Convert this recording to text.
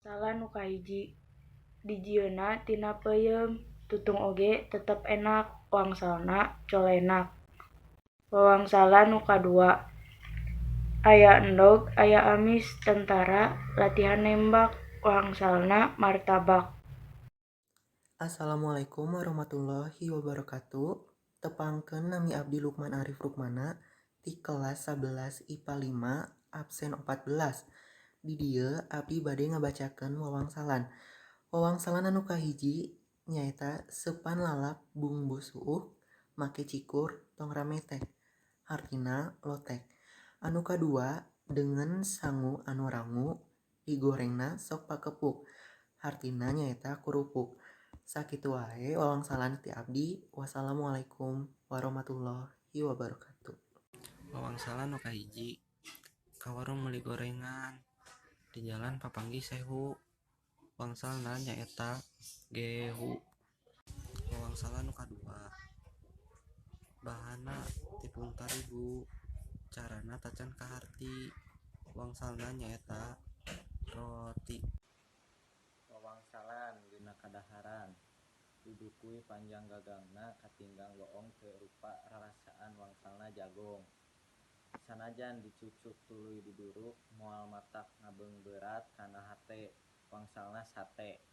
Salah nu kahiji, dijieunna tina peuyeum, tutung oge tetep enak, wangsalna colenak. Wawangsalan nu kadua, aya endog aya amis tentara latihan nembak, wangsalna martabak. Assalamualaikum warahmatullahi wabarakatuh. Tepangkeun, nami abdi Lukman Arif Rukmana ti kelas 11 IPA 5 absen 14. Di dieu abdi bade ngabacakeun wawangsalan. Wawangsalan anu kahiji nyaeta seupan lalap bungbu suuk make cikur tong rame teh. Hartina lotek. Anu kadua, deungeun sangu anu rangu digorengna sok pakepuk. Hartina nyaeta kurupuk. Sakitu wae wawangsalan ti abdi. Wassalamualaikum warahmatullahi wabarakatuh. Wawangsalan nu kahiji, ka warung meuli gorengan, di jalan papanggih sehu, wangsalna nyaeta gehu. Wawangsalan nu kadua, bahanna tipung tarigu, carana tacan kaharti, wangsalna nyaeta roti. Wawangsalan dina kadaharan, dudukui panjang gagangna katinggang goong teu rupa rarasaan, wangsalna jagong. Sanajan dicucuk tuluy diduruk moal matak ngabeungberat kana hate, wangsalna sate.